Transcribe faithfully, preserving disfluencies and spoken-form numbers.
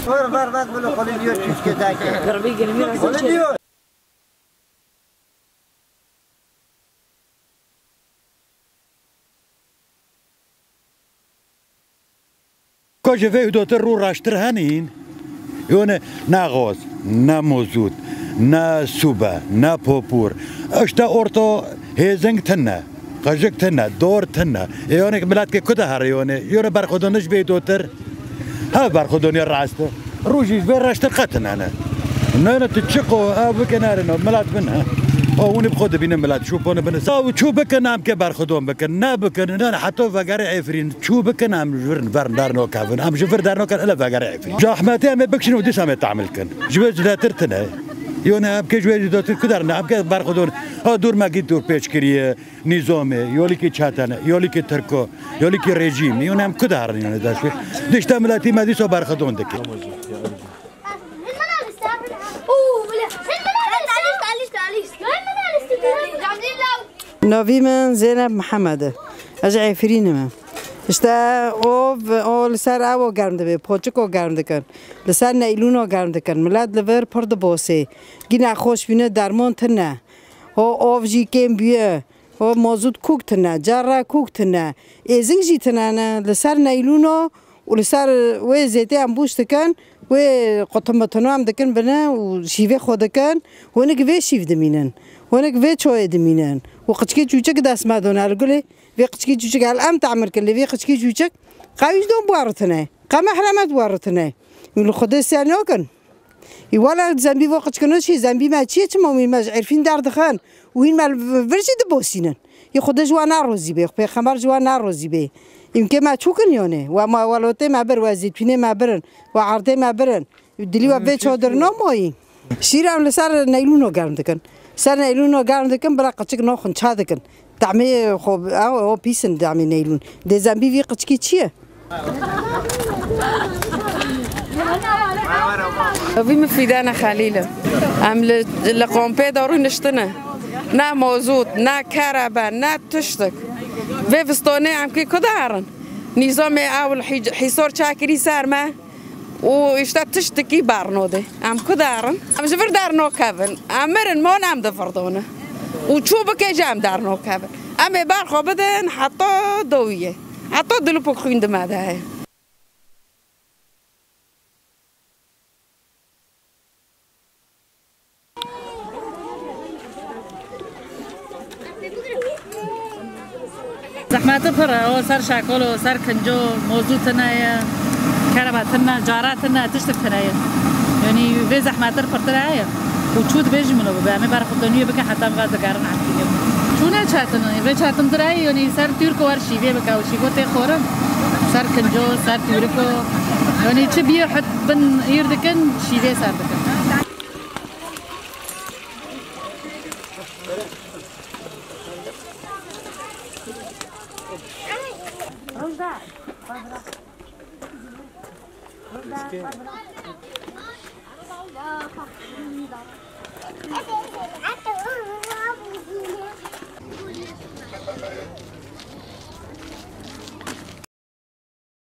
Ver, ver, ver, bunu kolay diyor, çünkü zeki. Kolay diyor. Ka ji vê dotir rû raştir henîn, yone ne gaz, ne mozût, ne sûbe, ne popûr. Îşte orto hêzing tine, qijik tine, dor tine. Ê yone milet ke ku de here yone, yone berxwedon ji vê dotir. Hev berxwedoniya rast e. Rû jî ji vê reştir qet nane. Nane tu çi qo, ev bike nare no, milat bin he. O hûn ê bi xwe dibînin milat, çû pone bin. Sa û çû bikin, em ke berxwedon bikin, ne bikin, nane heta vegerê Efrîn, çû bikin, em ji vir, ver, dernokevin. Em ji vir dernokevin, ele vegerê Efrîn. Zahmetê em ê bikişin û dîsa em ê tahmil kin. Ji vê zêdetir tine. Yone em ke ji vê zêdetir ku derne, em ke berxwedon. Ha dûr me gît dûr pêç kiriye. Nîzamê, yolîkî çetene, yolîkî tirko, yolîkî rejîmî, yone em ku de herin yone dest pê. Dişte miletî me dîsa berxwedon dike. Navî min Zeynep Mihemed e. Ez ji Efrînê me. Îşte o, o li ser ew o germ dibe, poçik o germ dikin. Li ser neylûn o germ dikin. Milet li vir pir dibosê. Gî nexweş bîne dermon tine. O ov jî kêm bûye. O mazût kûk tine, cara kûk tine, êzing jî tine ne. Li ser neylûno û li ser wê zêtê em bûş dikin, wê qutin bitino em dikin bine û şîvê xwe dikin. Hinek vê şîv dimînin. Hinek vê çoyê dimînin. Û qiçkê çûçik dest me done. Li gulê vê qiçkê çûçik el em temir kin, lê vê qiçkê çûçik qewî ji don buwaritine. Qe mehremet buwaritine. Û li Xwedê ser nakin. Î wele zembî vo qiçkino çi, zembî me çi ye, çima wî me ji Efrîn derdixin û hîn me li vir jî dibosînin. Yê Xwedê ji wan nerozî bê, Pêxember ji wan nerozî bê. Îmkê me çûkin yonê. We ma welotê me bir, we zîtûnê me birin, we erdê me birin. Dilî we vê çodir namoyî. Şîr em li ser neylûno germ dikin. Ser neylûno germ dikin, bila qiçik naxwin, ça dikin. Demê xwe, ew, ew pîs in demê neylûn. Dê zembî vî qiçkî çi ye? Vî min Fîdane Xelîl e. Em li, li kompê de rûniştine. Ne mozût, ne kerebe, ne tiştik. Vê vistonê em kê ku de herin? Nîzamê ew li hî-, hîsor çakirî ser me. Û îşte tiştikî bernodê. Em ku derin? Em ji vir dernokevin. Em mirin mon em di vir done. Û çû bike jî em dernokevin. Em ê ber xwe bidin heta dawiyê. Heta dilûpik xwîn di me de heye. Zehmeti pir e, o ser şakol o, ser kinco, mozû tine ye, kereba tine, cara tine, tiştik tine ye. Yanî vê zehmetir pirtir heye. Û çû dibê jî min o bibe. Em ê berxwedoniyê bikin heta em vedigerin Efrînê. Çûne çetin e, vê çetintir heye, yanî ser Tûrko wer şîvê bike û şîvo tê xwarin. Ser kinco, ser Tûriko. Yanî çi bî hit bin îr dikin, şîvê ser dikin.